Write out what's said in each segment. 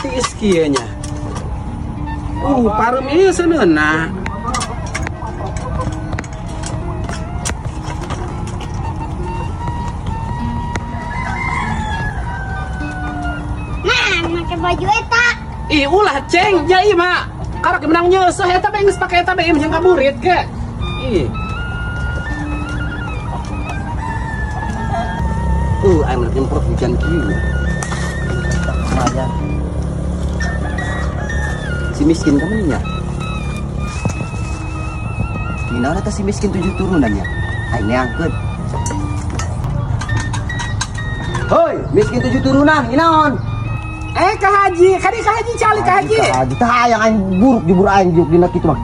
Tiis kieu nya. Pareum ieu seuneuna. Nah, make baju eta. Ih, ulah ceng, nya ieu mah. Karak menang nyeuseuh eta bae geus pake eta bae jeung kaburit ke. Ih. Aing mah nyemprot hujan kieu. Lumayan. Si miskin kamu nya. Gimana eta si miskin 7 turunannya? Aing neangkeun. Hoi, miskin 7 turunan, inaon? Ka haji, kadi ka haji cali ka haji. Ka haji tah hayang aing buruk jubur aing juk dina kitu mah.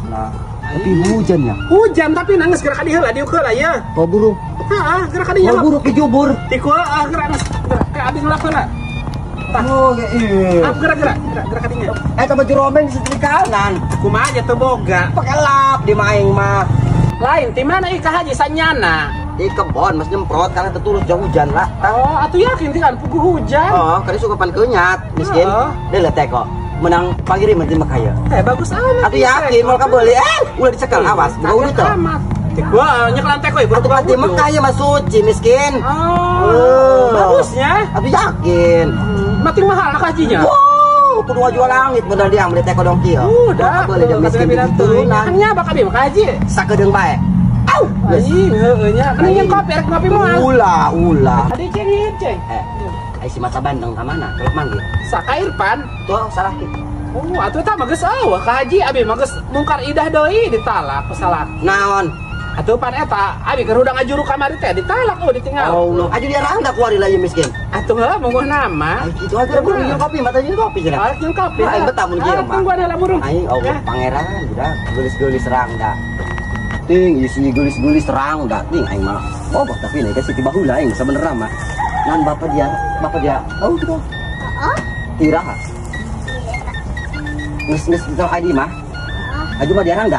Nah, tapi hujan ya. Hujan tapi nangis gerak ka dieu lah, dieu heula ya. Oh buruk. Heeh, gerak ka dieu. Oh buruk dijubur. Tiku heeh gerak geus gerak ka abi ngelap heula. Tah. Oh iya. Ap gerak gerak gerak gerak ka dinya. Eta baju robeng disetrikanan. Kumaha aja teu boga. Pake lap di mah aing mah. Lain ti mana ih ka haji sanyana? Di kebon mas nyemprot karena terturus jauh hujan lah. Oh, atuh yakin ti kan puguh hujan. Oh, kali suka pan kenyat, miskin. Deui teh kok. Menang pangiriman ti mah ya. Bagus amat. Atuh yakin moal kabeli. Ulah dicekel awas, buka urut teh. Wah, nyekelan teh kok ibu. Atuh pati Mekah ya mah suci miskin. Oh, bagusnya. Atuh yakin. Mating mahal nak hajinya. Wow, kudu jual langit modal dia beli teh kodong kieu. Udah, beli dia miskin turunan. Nya bakal bi mah haji. Sakedeung bae. Au, anjing heueuh nya. Kan yang kopi rek ngopi moal. Ulah, ulah. Adi ceng ieu ceng. Ai si mata bandeng ka mana? Kalau manggil. Saka Irfan. Tuh salah kieu. Oh, atuh eta mah geus eueuh ka haji abi mah geus mungkar idah deui ditalak ku salaki. Naon? Atuh pan eta abi keur hudang ajuru kamari teh ditalak eueuh ditinggal. Allah, aju dia rangda kuari lah ieu miskin. Atuh heuh mungguh nama. Ai kitu aja burung jeung kopi, mata jeung kopi cenah. Arek jeung kopi. Aing betah mun kieu mah. Tungguan heula burung. Aing Allah pangeran budak geulis-geulis rangda. Ting isi geulis-geulis rangda ting aing mah. Bogoh tapi nih kasih tiba heula aing sabenerna mah. Nan bapak dia. Oh gitu. Heeh. Tiraha. Geus-geus tau adi mah. Aju mah dia rangda.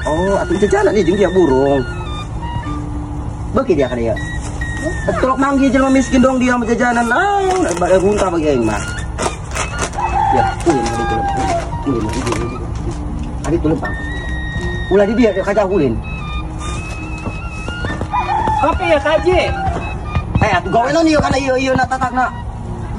Oh, atuh jajanan nih jeung dia burung. Beuki dia ka dieu. Tolok manggih jelema miskin dong dia mah jajanan. Naon bade muntah bagi aing mah. Ya, ulin adi tulung. Ulin adi tulung. Adi tulung pang. Ulah di dia kaca ulin. Kopi ya kaji. Atuh gawe naon ieu kana ieu ieu na tatakna.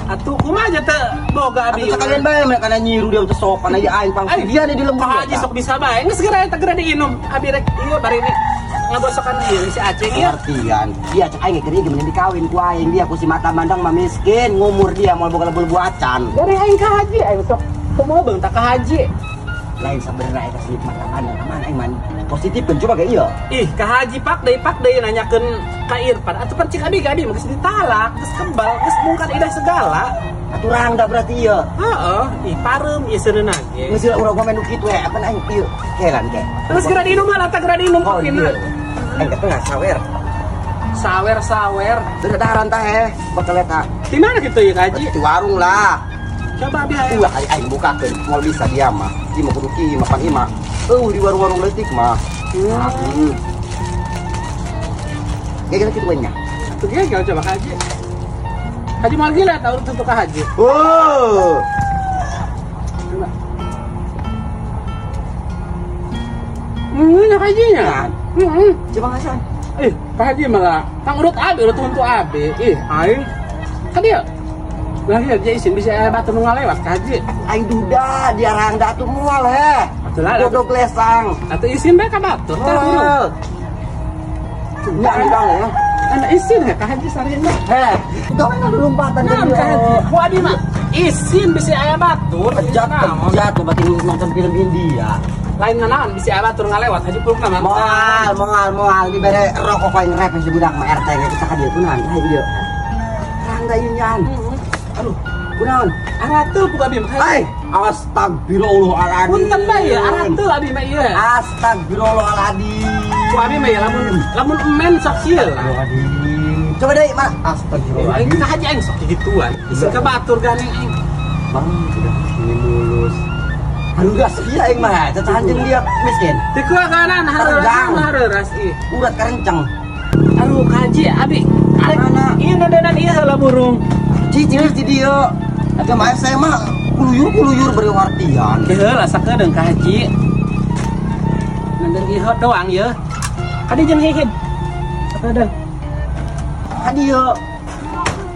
Atuh kumaha aja teu boga abi. Atuh sakalian bae mereka kana nyiru dia teu sopan aja aing pang. Dia nih di lembur. Pak Haji sok bisa bae. Geus geura eta geura diinum. Abi rek ieu bari ini ngabosokan ieu si Aceng ieu. Artian. Dia cek aing keur gimana dikawin ku aing dia ku si mata mandang mah miskin ngumur dia moal boga lebul buacan. Dari aing ka haji aing sok kumaha beung tak ka haji. Lain sabenerna eta si mata mandang ka mana aing man. Positif kan coba ge ieu. Ih, ka haji pak deui nanyakeun ka Irfan. Atuh pan cik abi ge abi mah geus ditalak, geus kebal, geus mungkar idah segala. Atuh rangda berarti ieu. Heeh, ih pareum ieu seuneuna ge. Geus urang komen nu kitu we, apa aing ieu kelan ke. Geus geura diinum mah tah geura diinum kopina. Aing ke tengah sawer. Sawer-sawer. Berdaharan tah heh, bakal eta. Di mana kitu ieu ka haji? Di warung lah. Coba abi hayang. Ulah aing bukakeun, moal bisa dia mah. Ieu mah kudu kieu mapan ieu mah. Di warung-warung leutik mah. Kayak gitu banyak. Tuh gel coba haji. Haji mau gila tahu tuh ke haji. Oh. Coba. Ini hajinya. Coba ngasan. Pak Haji malah tang urut abi, urut untuk abi. Ih, aing. Kan dia. Lah dia isin bisa batu nu ngalewat ka haji. Aing duda dia rangda atuh moal heh. Goblok lesang. Atuh isin bae ka batur tah burung. Ya bang ya. Anak isin ya ka haji sarena. Heh, gawe na lompatan ka haji. Ku abi mah isin bisa aya batur. Kejat berarti nonton film India. Lain nganaon bisa aya batur ngalewat haji pulukna mah. Moal dibere rokok paling rep si budak mah RT ge kita ka dieu kunaon hayu dieu. Rangda ieu nyan. Aduh, kunaon? Aratuh buka abi mah. Hai, astagfirullahaladzim. Punten bae ya, aratuh abi mah ieu. Astagfirullahaladzim. Ku abi mah ya lamun emen sok kieu lah. Coba deui, Mak. Astagfirullahaladzim. Aing ka haji aing sok gituan. Isin ka batur gandeng aing. Bang, sudah ini mulus. Harugas ieu aing mah, cacahan jeung dia miskin. Teu kanan hareuras ih. Urat karenceng. Aduh, ka haji abi. Arek ieu nondonan ieu heula burung. Cicil di dieu. Ada mah saya mah kuluyur-kuluyur beri wartian. Heula sakedeung Ka Haji. Nenden ieu doang ye. Kadi jeung hihid. Sakedeung. Kadi ye.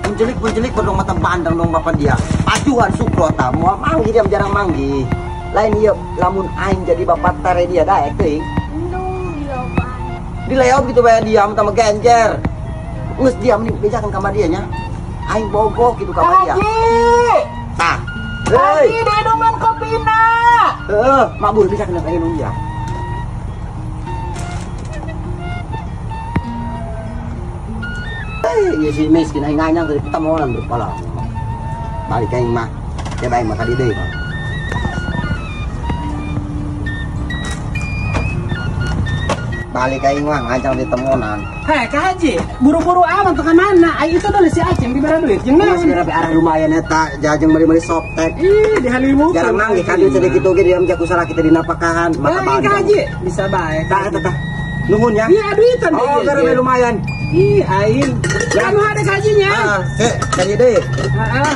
Punjelik-punjelik bodong mata bandang dong bapak dia. Pacuan sukrota moal manggih dia jarang manggih. Lain ieu lamun aing jadi bapak tare dia daek teuing. Dileop gitu bae dia sama genjer. Geus dia mending bejakan kamar dia nya. Aing bogoh gitu kamar dia. Tah. Hei, minuman kopina. Heeh, mabur bisa kena kayak dia. Hei, ya si miskin aing nganyang dari pertemuan berpala. Balik aing mah. Dia aing mah kadi deui. Balik aing mah ngancang di temunan. Hei, Ka Haji, buru-buru amat ke mana? Aing itu udah si Aceng diberi duit. Jeung naon? Geus arah lumayan eta, jajeng meuli-meuli softtek. Ih, dihalimu. Jarang manggih kan duit sedikit oge diam jaku salah kita dinapakahan. Mata bandang. Ka Haji, bisa bae. Tah eta tah. Nuhun ya. Iya, duitan deui. Oh, gara lumayan. Ih, aing. Anu ada Ka Hajinya. Heeh, kadi deui. Heeh.